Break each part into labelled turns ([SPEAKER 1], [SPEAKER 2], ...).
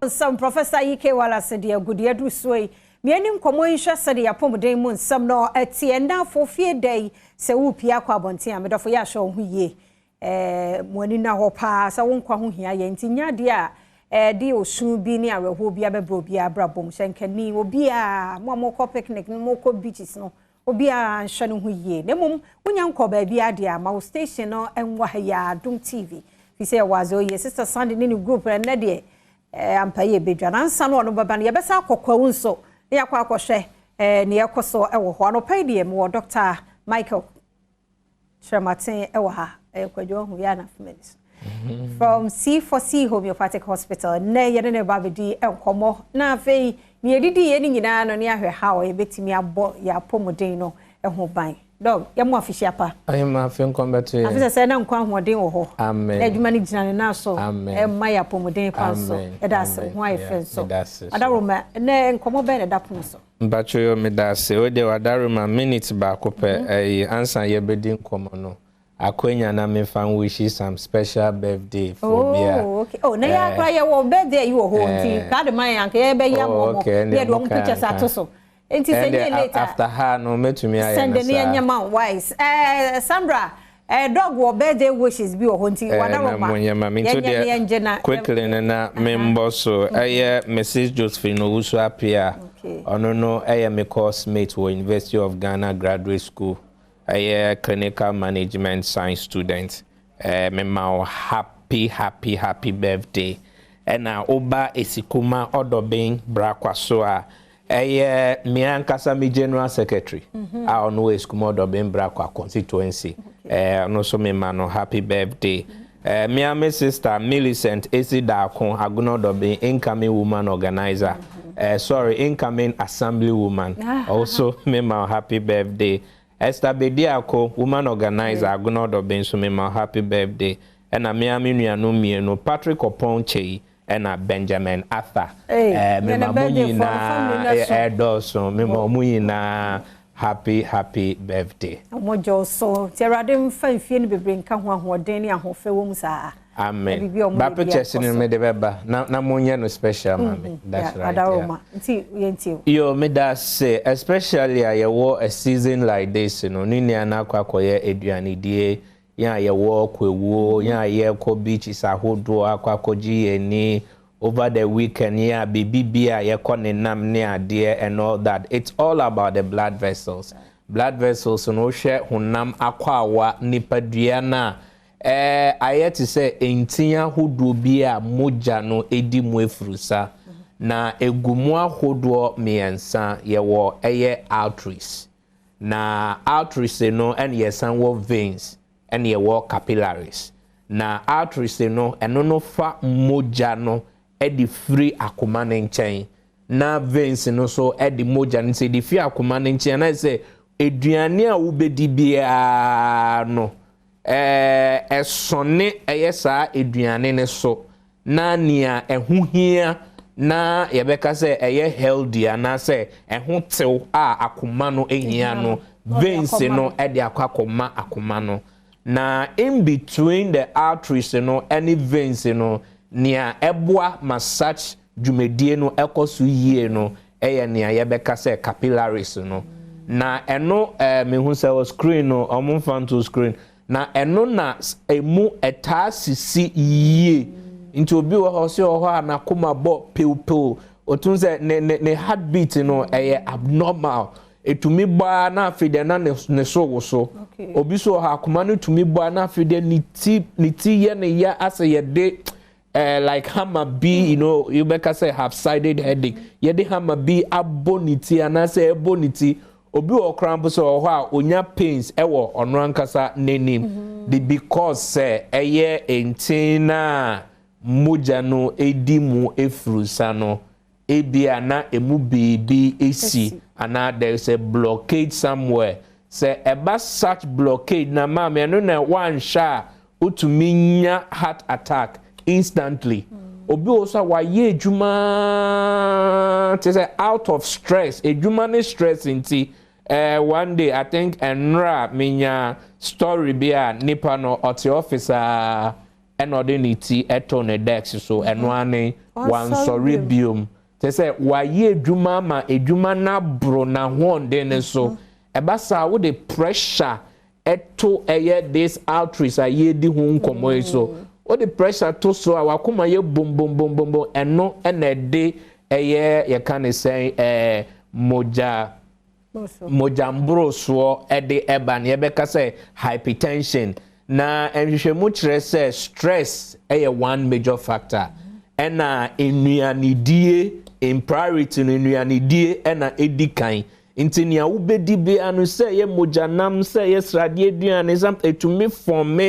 [SPEAKER 1] Nsɛm Professor E.K. Wallace deɛ agudeɛ aduru soɔ yi, mmieni nkɔmmɔ yi hwɛ sɛdeɛ apɔmuden mu nsɛm no ɛteɛ. Nnafo fie da yi, sɛ wopie akɔ abɔnten a, medɔfo, yɛ ahwɛ wo ho yie. Mo ani na hɔ paa sɛ wo nkwa ho hia yɛ, nti nya adeɛ a ɛde osu bi ne awerɛhoɔ bi abɛbrɛ obi abrabɔ mu hyɛ nkani. Obiara mo a mokɔ picnic no, mokɔ beaches no, obiara nhwɛ ne ho yie. Na mmom wonya nkɔ baabi adeɛ a, ma wo station no nwɔ ha yɛ Adom TV, fi sɛ yɛwɔ adze oyie. Sister Sandy ne ne group, ɛnnɛ deɛ ampa yɛ bɛdwa nansa no, ɔno bɛba no, yɛbɛsa akɔ Kwawu nso na yɛakɔ akɔhwɛ nea ɛkɔ so ɛwɔ hɔ. Anɔpa yi deɛ, mewɔ Dr. Michael Kyerɛmaten ɛwɔ ha, ɛyɛ Kwadwo ɔho yɛ anafomani so from C4C Homeopathic Hospital. Nnɛ yɛne ne ba bɛdi nkɔmmɔ, na afei nea yɛdidi yɛ no nyinaa no ne ahwɛ ha a yɛbɛtumi abɔ yɛ apɔmuden no ho ban. Doc, yɛmo afihyia pa.
[SPEAKER 2] Ahema, afe nkɔmbɛto yɛ.
[SPEAKER 1] Afe sɛ na nkwa, ahoɔden wɔ hɔ.
[SPEAKER 2] Amen.
[SPEAKER 1] Na adwuma no gyina ne nan so.
[SPEAKER 2] Amen.
[SPEAKER 1] Ɛma yɛ apɔmuden pa nso.
[SPEAKER 2] Amen.
[SPEAKER 1] Ɛda ase, ho ayɛ fɛ nso.
[SPEAKER 2] Meda ase.
[SPEAKER 1] Adaroma, nnɛ nkɔmmɔ bɛn na ɛda pono so?
[SPEAKER 2] Mpatwo, meda ase. Wo deɛ, wadaroma minute baako pɛ ɛyi ansa yɛbɛdi nkɔmmɔ no. Akwanya na mefa wish some special birthday for bia.
[SPEAKER 1] Oh, okay. Oh, na yɛ akora yɛwɔ birthday yi wɔ hɔ, nti kaade man yɛn anka yɛbɛyɛ
[SPEAKER 2] Oh,
[SPEAKER 1] ama ɔmo.
[SPEAKER 2] okay,
[SPEAKER 1] Ne yɛde
[SPEAKER 2] ɛndeɛ
[SPEAKER 1] ɔmo pictures ato so. Nti sɛ
[SPEAKER 2] Ɛndeɛ
[SPEAKER 1] nye later.
[SPEAKER 2] After her no, mɛtumi ayɛ
[SPEAKER 1] Send
[SPEAKER 2] no
[SPEAKER 1] ne yɛnyɛ
[SPEAKER 2] saa.
[SPEAKER 1] ma wo wise. Sandra, Doc wɔ birthday wishes bi wɔ hɔ, nti
[SPEAKER 2] Na
[SPEAKER 1] wadaroma.
[SPEAKER 2] monyɛ ma me nso
[SPEAKER 1] Yɛnyɛ ne
[SPEAKER 2] deɛ
[SPEAKER 1] yɛngye na.
[SPEAKER 2] Quickly no na membɔ so, ɛyɛ Mrs Josephine Owusu Apia. Ɔno no ɛyɛ me course mate wɔ University of Ghana Graduate School, ɛyɛ clinical management science student. Mema wo happy, happy, happy birthday. Ɛna woba Esikuma Ɔdɔben Brakwa so a, ɛyɛ mmea ankasa me general secretary a ɔno wɔ Esikuma Ɔdɔben Brakwa constituency, ɔno nso mema no happy birthday. Mmea me sister Millicent Esi Daako, Agona Ɔdɔben incoming woman organizer, sorry, incoming assembly woman, also mema wo happy birthday. Esther Bediako, woman organizer, Agona Ɔdɔben, nso mema wo happy birthday. Ɛna mmea me nuanom mmienu, Patrick Opon Kyei ɛna Benjamin Arthur.
[SPEAKER 1] Hey,
[SPEAKER 2] mema
[SPEAKER 1] yɛne
[SPEAKER 2] mo
[SPEAKER 1] birthday for family
[SPEAKER 2] nyinaa
[SPEAKER 1] no so.
[SPEAKER 2] ɛdɔɔso, mema mo nyinaa happy, happy birthday.
[SPEAKER 1] Ɔmo gye wo so, nti Awurade mfa mfie no bebree nka ho, ahoɔden ne ahoɔfɛ wɔ mu saa.
[SPEAKER 2] Amen.
[SPEAKER 1] Na biribi a ɔmo
[SPEAKER 2] Ba
[SPEAKER 1] yɛ bi
[SPEAKER 2] pictures
[SPEAKER 1] akɔ
[SPEAKER 2] no
[SPEAKER 1] so.
[SPEAKER 2] mede bɛba na monyɛ no special ma me. That's right, yeah.
[SPEAKER 1] Adaroma, nti yɛntie o.
[SPEAKER 2] Yo, meda se, especially a yɛwɔ a season like this no, ne nua no akɔ akɔyɛ aduanedie, yɛn a yɛwɔ Kwewuo, yɛn a yɛkɔ beaches ahodoɔ akɔ akɔgye yɛn ani over the weekend, yɛn a biribi bi a yɛkɔ ne nam ne adeɛ and all that, it's all about the blood vessels. Blood vessels no, wohwɛ honam akɔ nipadua no a, ayɛ te sɛ ntin ahodoɔ bi a mogya no edi mu efurusa, na egu mu ahodoɔ mmiɛnsa. Yɛwɔ ɛyɛ arteries, na arteries no, ɛna yɛsan wɔ veins, ɛna yɛwɔ capillaries. Na arteries no, ɛno no fa mogya no ɛde firi akoma ne nkyɛn, na veins no nso ɛde mogya no nti ɛde firi akoma ne nkyɛn, na sɛ aduane a wobɛdi biara no, ɛsɔne ɛyɛ saa aduane no so, na nea ɛho hia na yɛbɛka sɛ ɛyɛ healthy anaasɛ ɛho tew a akoma no hia no, veins no ɛde akɔ akɔma akoma no. Na in between the arteries no ɛne veins no, nea ɛboa ma such dwumadie no ɛkɔ so yie no ɛyɛ nea yɛbɛka sɛ capillaries no. Na ɛno mehu sɛ wɔ screen no, ɔmo nfa nto screen na ɛno na emu ɛtaa sisi yie. Nti obi wɔ hɔ sɛ wɔ hɔ a n'akoma bɔ pewpew, otum sɛ ne heartbeat no ɛyɛ abnormal, etumi bɔ a na afei deɛ na ne so wɔ so. Obi so wɔ hɔ, akoma no tumi bɔ a na afei deɛ ne ti yɛ ne ya asɛ yɛde like hammer bi, yɛbɛka sɛ half sided headache, yɛde hammer bi abɔ ne ti anaasɛ ɛbɔ ne ti. Obi wɔ koraa mpo sɛ wɔ hɔ a onya pains ɛwɔ ɔno ankasa n'anim de, because sɛ ɛyɛ ntin na mogya no edi mu efurusa no, ebia na emu beebi esi anaa there is a blockade somewhere. Sɛ ɛba such blockade na maame, ɛno na wanhwɛ a, wotumi nya heart attack instantly. Obi wɔ so a wayɛ adwuma te sɛ out of stress, adwuma ne stress nti, one day, I think ɛnora, menya story bi a nipa no ɔte office a Ɛna ɔde ne ti ɛto ne desk so, ɛno ane wansɔre biom. Kyerɛ sɛ wayɛ adwuma ama adwuma no aboro n'ahoɔden ne so. Ɛba saa, wode pressure ɛto ɛyɛ this arteries a yɛdi ho nkɔmmɔ yi so. Wode pressure to so a, wakoma yɛ bom bom bom bom bom. Ɛno ɛna ɛde ɛyɛ, yɛka ne sɛn, mogya mborosoɔ ɛde ɛba ne yɛbɛka sɛ hypertension. Na nhwehwɛmu kyerɛ sɛ stress ɛyɛ one major factor, ɛna nnuanidie in priority no, nnuanidie ɛna ɛdi kan. Nti nea wobɛdi bia no, sɛ ɛyɛ mogyanam, sɛ ɛyɛ sradeɛ aduane, sɛ ɛtumi form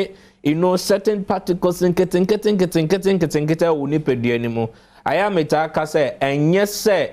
[SPEAKER 2] certain particles nketenkete nketenkete nketenkete wɔ nipadua no mu. Ayɛ a metaa ka sɛ ɛnyɛ sɛ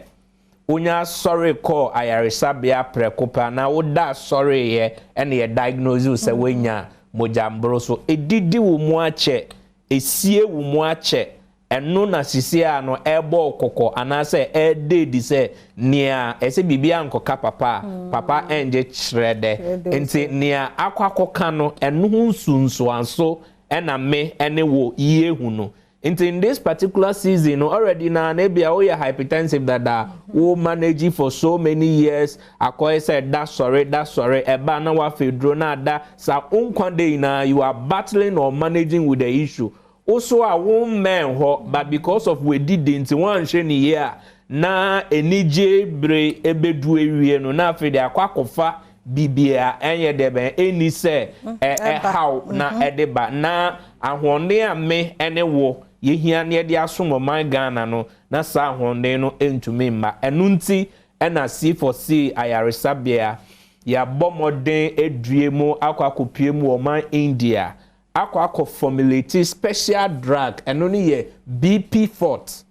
[SPEAKER 2] wonya asɔre kɔɔ ayaresabea prɛko pɛ anaa woda asɔreyɛ ɛna yɛ diagnose wo sɛ woanya mogya mboro so. Ɛdidi wo mu akyɛ, esie wo mu akyɛ, ɛno na sisi a no ɛbɔ kɔkɔ anaasɛ ɛda edi sɛ nea ɛsɛ biribi ankɔka papa a papa ɛngye kyerɛ dɛ. Nti nea akɔ akɔka no, ɛno ho nsunsuanso ɛna me ɛne wo yie hu no. Nti in this particular season no, already na ebi a woyɛ hypertensive dada, wo manage for so many years, akɔyɛ sɛ da sɔre da sɔre, ɛba na wafa duro na ada saa nkwa de nyinaa, you are battling or managing with the issue. Woso a wo mmɛn hɔ, but because of wedidi nti wɔanhwɛ ne yie a, na anigye bere ebedu ewie no, na afei de akɔ akɔfa bibia ɛnyɛ dɛ bɛn ɛni sɛ ɛhaw na ɛde ba. Na ahoɔden a me ɛne wo yɛhia ne yɛde asom ɔman Ghana no, na saa ahoɔden no ntumi mma. Ɛno nti ɛna C4C ayaresabea yɛabɔ mmɔden edue mu akɔ akɔpue mu wɔ ɔman India, akɔ formulate special drug. Ɛno no yɛ BP Fort.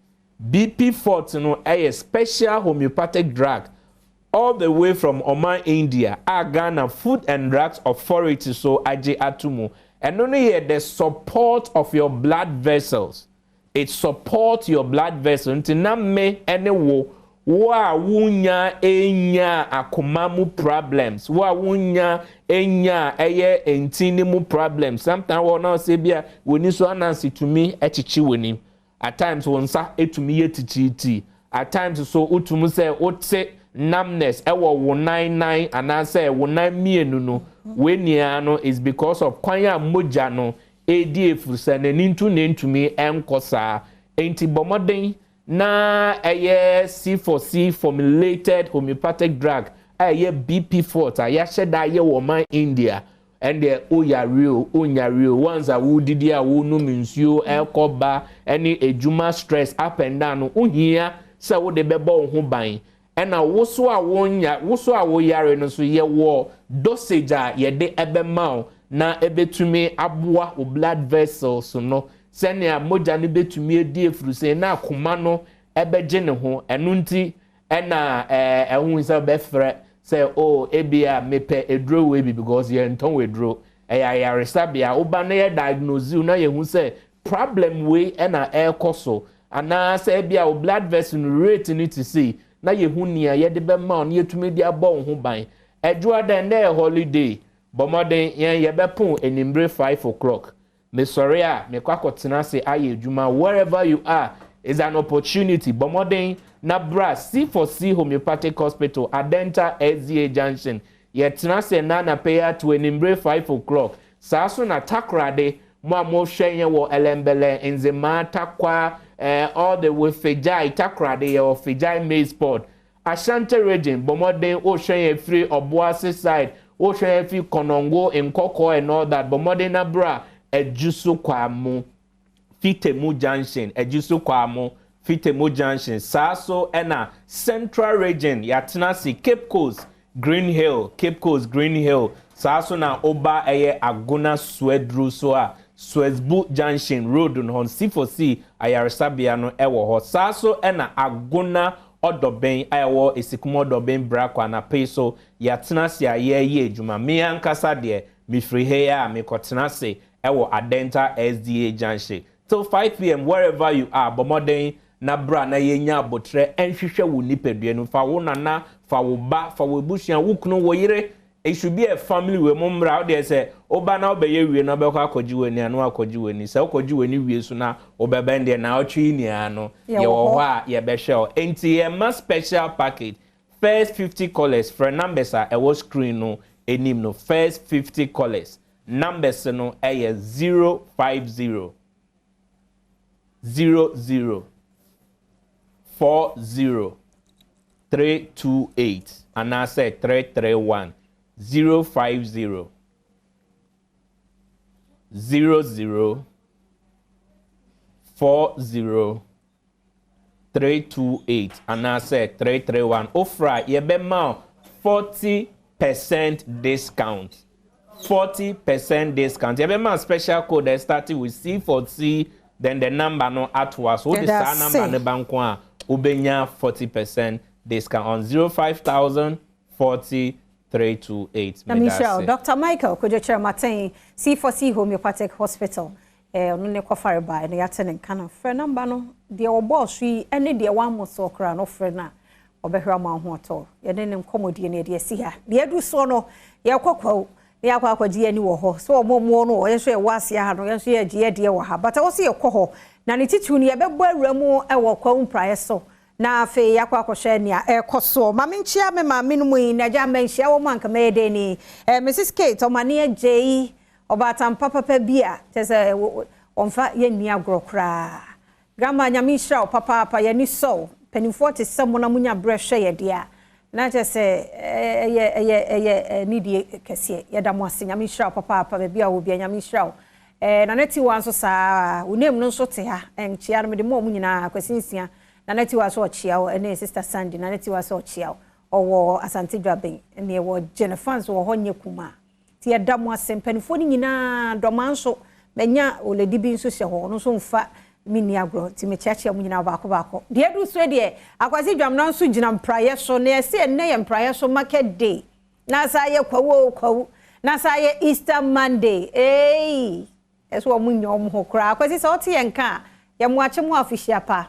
[SPEAKER 2] BP Fort no ɛyɛ special homeopathic drug all the way from ɔman India a Ghana Food and Drugs Authority so agye ato mu. Ɛno no yɛ the support of your blood vessels. It support your blood vessel. Nti na me ɛne wo a wonya enya akoma mu problems, wo a wonya enya ɛyɛ ntini mu problems, sometimes wɔn na ɔsɛ bi a wɔni so anansi tumi ɛkyekye wɔn at times wɔn nsa etumi yɛ tititi, at times so wotumi sɛ wote numbness ɛwɔ wo nan nan anaasɛ wo nan mmienu no, wei nyinaa no is because of kwan a mogya no edi efurusɛ n'ani ntu ne ntumi ɛnkɔ saa. Nti bɔ mmɔden na ɛyɛ C4C formulated homeopathic drug a ɛyɛ BP Fort a yɛahyɛ da ayɛ wɔ ɔman India. Ɛndeɛ oyare o, onyare o, once a wodidi a wonum nsuo ɛkɔ ba ɛne edwuma stress up and down no, wohia sɛ wode bɛbɔ wo ho ban. Ɛna woso a wonya, woso a woyare no so, yɛwɔ dosage a yɛde ɛbɛma wo na ɛbɛtumi aboa wo blood vessels no sɛnea mogya no bɛtumi adi efurusɛn na akoma no ɛbɛgye ne ho. Ɛno nti ɛna ɛho sɛ bɛfrɛ sɛ o ebi a mepɛ eduro wei bi, because yɛn ntɔn eduro. Ɛyɛ ayaresabea. Woba na yɛ diagnose na yɛhu sɛ problem wei ɛna ɛrekɔ so, anaasɛ ebi a wo blood vessel no rate no ti sei, na yɛhu nea yɛde bɛma wo na yɛtumi de abɔ wo ho ban. Ɛdwoa dɛn dɛ yɛ holiday, bɔ mmɔden. Yɛn yɛbɛpon enimbre 5 o'clock. Mesɔre a mekɔ akɔtena ase ayɛ adwuma. Wherever you are is an opportunity. Bɔ mmɔden na bra C4C Homeopathic Hospital, Adenta SDA Junction. Yɛtena ase na anapɛ yi ato enimbre 5 o'clock. Saa so na Takoradi, mo a mohwɛ yɛn wɔ Ɛlɛnbɛlɛ, Nzemaa, Takwa, all the way Fegyai, Takoradi yɛwɔ Fegyai Maize Port. Ashanti Region, bɔ mmɔden. Wohwɛ yɛn firi Ɔboase side, wohwɛ yɛn firi Kɔnɔngo, Nkɔkɔɔ and all that, bɔ mmɔden na bra Ɛdwu Kwamu, Fitemu Junction, Ɛdwu Kwamu, Fitemu Junction. Saa so ɛna Central Region, yɛatena ase Cape Coast Green Hill, Cape Coast Green Hill. Saa so na ɔba ɛyɛ Agona Suaduru so a, Suesbu Junction road no hɔ, C4C ayaresabea no ɛwɔ hɔ. Saa so ɛna Agona Ɔdɔbɛn a ɛwɔ Esikum Ɔdɔbɛn Brakɔ anapɛ so, yɛatena ase a yɛreyɛ adwuma. Mmea ankasa deɛ, mefiri ha yi a mekɔtena ase ɛwɔ Adenta SDA Junction till 5 p.m. Wherever you are, bɔ mmɔden na bra na yɛnya abotire nhwehwɛ wo nipadua no. Fa wo nana, fa wo ba, fa wo ebusua, wo kunu, wo yere. It should be a family way. Mo mmra wo deɛ, sɛ woba na wobɛyɛ wie na wobɛkɔ akɔgye w'ani a, na wakɔgye w'ani. Sɛ wokɔgye w'ani wie so na wobɛbɛn deɛ na wotwe nyinaa no, yɛwɔ hɔ a yɛbɛhwɛ wo. Enti yɛma special package. First 50 callers, frɛ numbers a ɛwɔ screen no anim no. First 50 callers numbers no ɛyɛ 050 00 40 328 anaasɛ 331. 050 00 40 328 anaasɛ 331. Ofra, yɛbɛma 40% discount, 40% discount. Yɛbɛma special code that starting with C for C, then the number no atoa so. Wode saa number no ba nko a, wobɛnya 40% discount on 050 40 328.
[SPEAKER 1] Na Michelle, Dr. Michael Kojo Kyerematen, C4C Homeopathic Hospital, ɔno ne kɔfare ba no, yɛate ne nka no. Frɛ number no deɛ ɔbɔɔ so yi ne deɛ wammɔ so koraa no, frɛ no a, ɔbɛhwɛ ama ho atɔ. Yɛne ne nkɔmmɔdie no yɛde asi ha. Deɛ adu soɔ no, yɛkɔ Kwawu na yɛakɔ akɔgye ani wɔ hɔ so. Ɔmo mmoɔ no, yɛn nso yɛwɔ ase ha no, yɛn nso yɛgye yɛdeɛ wɔ ha, but ɛwɔ sɛ yɛkɔ hɔ na ne titiriw no, yɛbɛbɔ awura mu wɔ Kwawu mpraeɛ so na afei yɛakɔ akɔhwɛ nea ɛrekɔ soɔ. Maame, nkyia me maame no mu yi na agya mmanhyia wɔ mu anka mɛyɛ dɛ ni Mrs Kate ɔmane agye yi, ɔbaatan papapa bi a kyerɛ sɛ ɔmfa yɛnni agorɔ koraa. Grandma, Nyame nhyira wo papaapa. Yɛni sɔw mpanimfoɔ te sɛ mo na monya berɛ hwɛ yɛ deɛ a, na kyerɛ sɛ ɛyɛ nidie kɛseɛ. Yɛda mo ase. Nyame nhyira wo papaapa. Baabi a wɔ bia, Nyame nhyira wo. Nana Tiwa nso saa, wo name no nso te ha. Nkyia no mede mo ɔmo nyinaa. Kwasi Nsia, Nana Tiwa so ɔkyia wo, ɛne Sister Sandy. Nana Tiwa so ɔkyia wo, ɔwɔ Asante Dwaben, ɛne ɛwɔ Jennifer nso wɔ hɔ nyɛ kuma. Nti yɛda mo ase, mpanimfoɔ no nyinaa. Dɔma nso manya oledi bi nso hyɛ hɔ, ɔno nso mfa menni agorɔ, nti mekyerɛkyerɛ mu nyinaa baako baako. Deɛ adu so deɛ, Akwasi Dwamena nso gyina mpraeɛ so na yɛsɛ ɛnnɛ yɛ mpraeɛ so market day, na saa yɛ Kwawu o Kwawu, na saa yɛ Easter Monday. Ei, ɛso wɔn nyɛ wɔn ho koraa. Akwasi, sɛ ɔte yɛn ka a, yɛ mo akyɛ mo afihyia pa.